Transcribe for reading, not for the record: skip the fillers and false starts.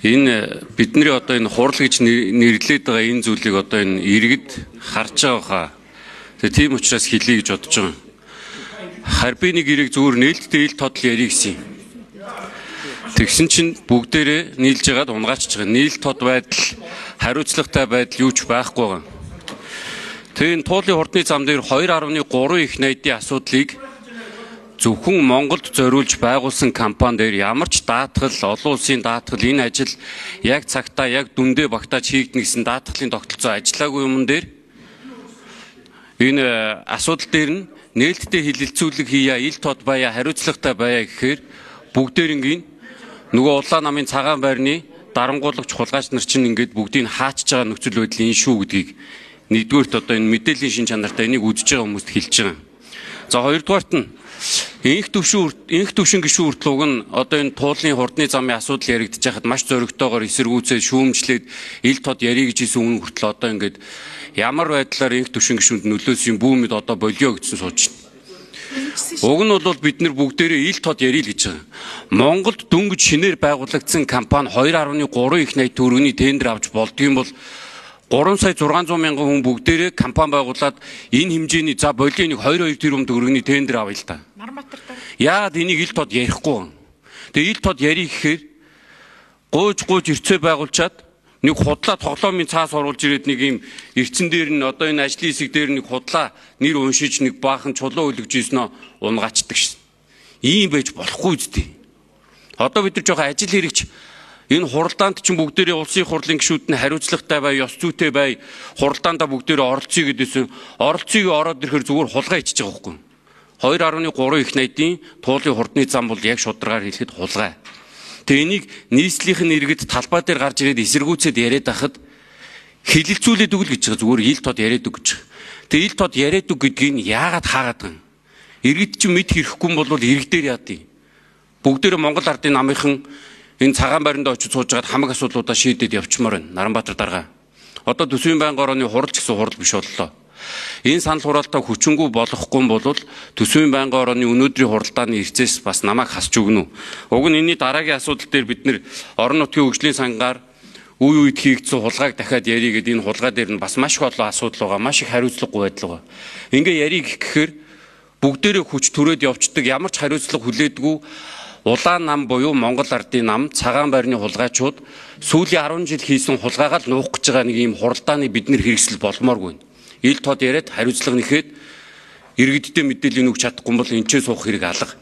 Энэ бидний одоо энэ хурал гэж нэрлээд байгаа энэ зүйлийг одоо энэ иргэд харж байгаа хаа. Тэгээ тийм учраас хэлье гэж бодож байгаа. Харбины гэрэг зүгээр нээлттэй ил тодл ярих гэсэн юм. Тэгсэн чинь бүгдээрээ нийлж байгаад унгаачж байгаа. Нийл тод байдал, хариуцлагатай байдал юу ч байхгүй байгаа. Тэгээ энэ туулын хурдны зам дээр 2.3 их найдын асуудлыг зөвхөн Монголд зориулж байгуулсан компани дээр ямар ч даатгал, олон улсын даатгал энэ ажил яг цагтаа, яг дүндээ багтааж хийгдэнэ гэсэн даатгалын тогтолцоо ажиллаагүй юмн дээр энэ асуудал дээр нь нээлттэй хилэлцүүлэг хийя, ил тод байя, хариуцлагатай байя гэхээр бүгдээрингийн нөгөө улаан намын цагаан байрны дарангуулагч хулгайч нар чинь ингээд бүгдийг хаачж байгаа нөхцөл байдал энэ шүү гэдгийг нэгдүгээрт одоо энэ мэдээллийн шин чанартай энийг үзэж байгаа хүмүүст хэлж байгаа. За, хоёрдугаарт нь энх төвшин гишүүн хүртэл уг нь одоо энэ туулын хурдны замын асуудал яригдж байхад маш зоригтойгоор эсэргүүцээд, шүүмжлээд, ил тод ярих гэж хийсэн үн хүртэл одоо ингээд ямар байдлаар энх төвшин гишүүнд нөлөөсөн бүүмэд одоо болио гэсэн сууж байна. Уг нь бол бид нар бүгдээрээ ил тод ярил гэж байгаа. Монголд дөнгөж шинээр байгуулагдсан компани 2.3 их 80 төгрөгийн тендер авч болдгийм бол 3 сая 600 мянган хүн бүгдээрээ компани байгуулад энэ хэмжээний, за болио, нэг 2 2 тэрбум төгрөгийн тендер авъя л та. Наранбаатар дээр. Яагаад энийг ил тод ярихгүй вэ? Тэгээ ил тод ярих гэхээр гуйж гуйж эрцээ байгуулчаад нэг худлаа тоглоомын цаас оруулж ирээд нэг юм эрцэн дээр нь одоо энэ ажлын хэсэг дээр нэг худлаа нэр уншиж нэг баахан чулуу өлгөж ийсэн унгаачдаг шин. Ийм байж болохгүй үсттэй. Одоо бид нар жоохон ажил хэрэгч энэ хуралдаанд чинь бүгдээрээ улсын хурлын гишүүд нь хариуцлагатай бай, ёс зүйтэй бай, хуралдаандаа бүгдээрээ оролцъё гэдээсэн. Оролцъё ороод ирэхээр зүгээр хулгай ичиж байгаа байхгүй юу? 2.3 их найдын туулын хурдны зам бол яг шударгаар хэлэхэд хулгай. Тэгээ энийг нийслэлийн иргэд талбай дээр гарч ирээд эсэргүүцээд яриад байхад хилэлцүүлээд өгөл гэж байгаа. Зүгээр ил тод яриад үг гэж. Тэгээ ил тод яриад үг гэдгийг яагаад хаагаад байгаа юм? Иргэд чинь мэд хэрэггүй юм бол иргэдээр яад юм? Бүгдээрээ Монгол ардын намынхан энэ цагаан байранд очиж сууж байгаад хамаг асуудлуудаа шийдээд явчмаар байна. Наранбаатар дарга. Одоо төсвийн байнгын орооны хурал ч гэсэн хурал биш боллоо. Энэ санал хураалтаа хүчингү болгохгүй бол төсвийн байнгын орооны өнөөдрийн хуралдааны эрцээс бас намайг хасч өгнө. Уг нь энэний дараагийн асуудал дээр бид нэр орон нутгийн хөгжлийн сангаар үе үед хийгдсэн хулгайг дахиад ярий гэдэг энэ хулгай дээр нь бас маш их олон асуудал байгаа, маш их хариуцлагагүй байдал байгаа. Ингээ ярий гэхээр бүгдээрээ хүч түрээд явцдаг, ямар ч хариуцлага хүлээдэггүй улаан нам буюу Монгол ардын нам цагаан байрны хулгайчууд сүүлийн 10 жил хийсэн хулгайгаа л нуух гэж байгаа нэг ийм хуралдааны бид нэр хэрэгсэл болмооргүй. Ил тод яриад хариуцлага нэхэд иргэдтэй мэдээлэл өгч чадахгүй бол энэ ч суух хэрэг алга.